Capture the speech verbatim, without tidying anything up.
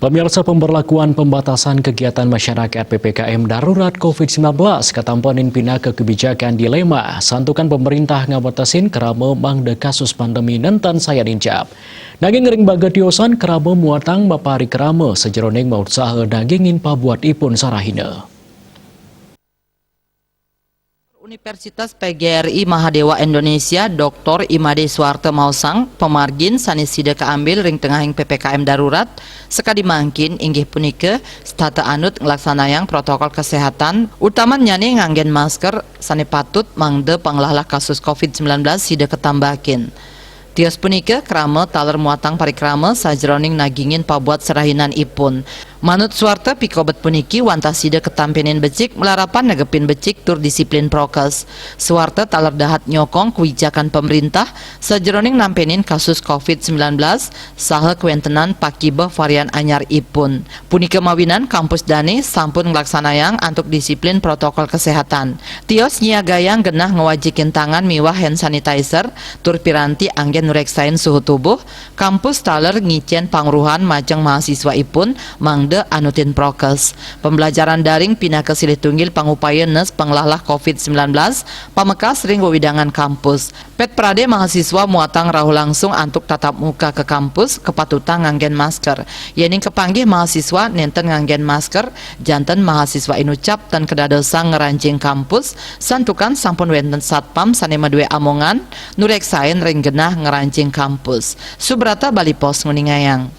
Pemirsa, pemberlakuan pembatasan kegiatan masyarakat P P K M darurat covid sembilan belas katampanin pinaka kebijakan dilema, santukan pemerintah ngabatasin kerama mangda kasus pandemi nentan sayan incap. Nanging ring baga tiosan kerama muatang maparikrama sajeroning mausaha nagingin pabuat ipun sarahina. Universitas P G R I Mahadewa Indonesia, Doktor Imade Suarte maosang, pamargin sane sida kaambil ring tengahing P P K M darurat, sakadi mangkin inggih punika setata anut nglaksanayang protokol kesehatan, utamannyane nganggen masker sane patut mangda panglahlah kasus covid sembilan belas sida katambakin. Tios punika krama taler muatang parikrama sajeroning nagingin pabuat serahinan ipun. Manut Suarte, pikobet puniki wantah sida katampenin becik malarapan negepin becik tur disiplin prokes. Suarte taler dahat nyokong kewijakan pemerintah sajeroning nampenin kasus covid sembilan belas saha kawentenan pakibeh varian anyar ipun. Punika mawinan kampus dane sampun nglaksanayang antuk disiplin protokol kesehatan. Tios nyiagayang genah ngwajikin tangan miwah hand sanitizer, tur piranti anggen nureksain suhu tubuh, kampus taler ngicen pangruhan majeng mahasiswa ipun mangda anutin prokes. Pembelajaran daring pinaka silih tunggil pangupaya nes panglahlah covid sembilan belas, pamekas ring wewidangan kampus. Pet prade mahasiswa muatang rauh langsung antuk tatap muka ke kampus, kapatutang nganggen masker. Yening kapanggih mahasiswa nenten nganggen masker, janten mahasiswa inucap tan kadadosang ngranjing kampus, santukan sampun wenten satpam sane madue amongan, nureksain ring genah ngranjing kampus. Subrata, Bali Post, nguningayang.